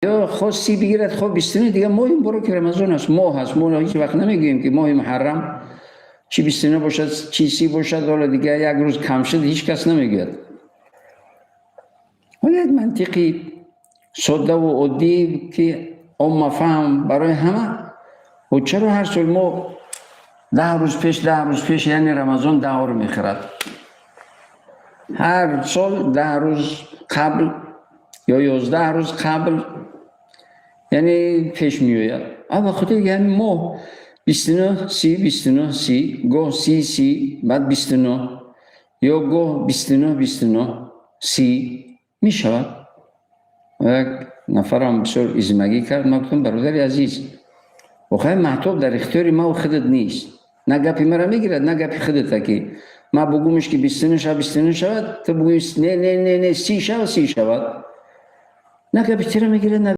Ё хост 30 бигирад, хоҳ 29, дигар моҳи мубораки Рамазон аст, моҳ аст. Мо ҳеҷ вақт намегӯем, ки моҳи муҳаррам чи 29 бошад, чи 30 бошад, ҳоло дигар як рӯз кам шуд, ҳеҷ кас намегӯяд. Ҳоло як мантиқи соддаву оддӣ, ки оммафаҳм барои ҳама. Чаро ҳар сол мо 10 рӯз пеш, 10 рӯз пеш, яъне Рамазон 10 рӯз мехӯрад, ҳар сол 10 рӯз қабл ё 11 рӯз қабл, яъне пеш меояд? Ба хотире ки ҳамин моҳ 29, 30, 29, 30, гоҳ 30, 30, баъд 29 ё гоҳ 29, 29, 30 мешавад. Як нафарам бисёр измагӣ кард. Ман гуфтам: «Бародари азиз, охай маҳтоб дар ихтиёри маву худат нест. На гапи мара мегирад, на гапи худата, ки ман бугумш, ки 29 шавад, 29 шавад, ту бугӯи: не, не, не, не, 30 шавад, 30 шавад. На гапи тира мегирад, на